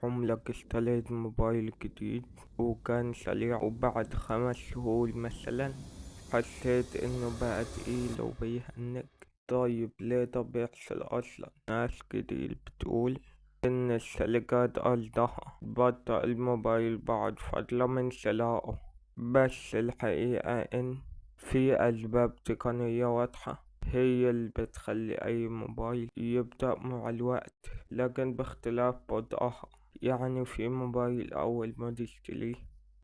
عمرك اشتريت موبايل جديد وكان سريع، وبعد 5 شهور مثلا حسيت انه بقى تقيل وبيهنج؟ طيب ليه ده بيحصل اصلا؟ ناس كتير بتقول ان الشركات قصدها تبطئ الموبايل بعد فترة من شرائه، بس الحقيقة ان في اسباب تقنية واضحة هي اللي بتخلي اي موبايل يبدأ مع الوقت، لكن باختلاف بطئها. يعني في موبايل اول ما تشتريه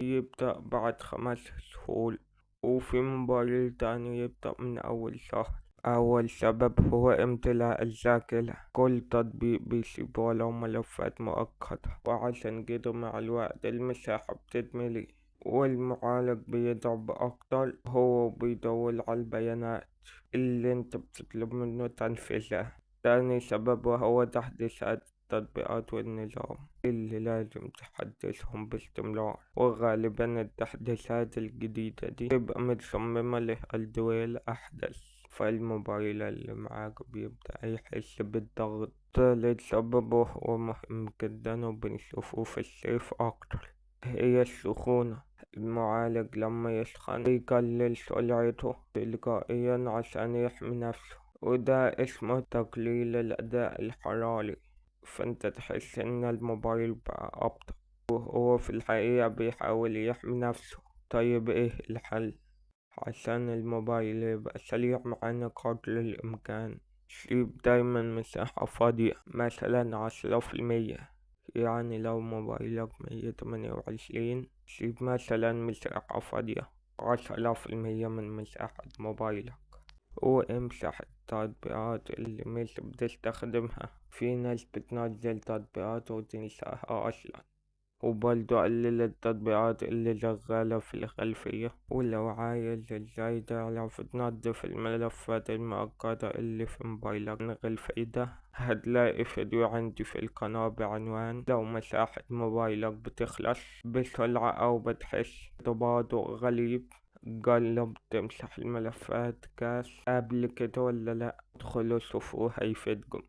يبدأ بعد 5 شهور، وفي موبايل تاني يبدأ من أول شهر. أول سبب هو امتلاء الذاكرة، كل تطبيق بيسيب ولو ملفات مؤقتة، وعشان كده مع الوقت المساحة بتتملي والمعالج بيضعف أكتر، هو بيدور على البيانات اللي انت بتطلب منه تنفيذها. تاني سبب وهو تحديثات التطبيقات والنظام اللي لازم تحدثهم باستمرار، وغالبا التحديثات الجديدة دي تبقى متصممة لل hardware أحدث، فالموبايل اللي معاك بيبدأ يحس بالضغط. تالت سبب وهو مهم جدا وبنشوفه في الصيف أكتر، هي السخونة. المعالج لما يسخن بيقلل سرعته تلقائيا عشان يحمي نفسه، وده اسمه تقليل الأداء الحراري، فانت تحس ان الموبايل بقى أبطأ وهو في الحقيقة بيحاول يحمي نفسه. طيب ايه الحل عشان الموبايل يبقى سريع معانا قدر الإمكان؟ سيب دايما مساحة فاضية، مثلا 10%. يعني لو موبايلك 128، سيب مثلا مساحة فاضية 10% من مساحة موبايلك، وامسح التطبيقات اللي مش بتستخدمها. في ناس بتنزل تطبيقات وتنساها أصلا. وبرضو قلل التطبيقات اللي شغالة في الخلفية. ولو عايز ازاي تعرف تنظف الملفات المؤقتة اللي في موبايلك من غير فايدة، هتلاقي فيديو عندي في القناة بعنوان لو مساحة موبايلك بتخلص بسرعة أو بتحس تباطؤ غريب، جرب تمسح الملفات cache قبل كده ولا لأ. ادخلوا شوفوه هيفيدكم.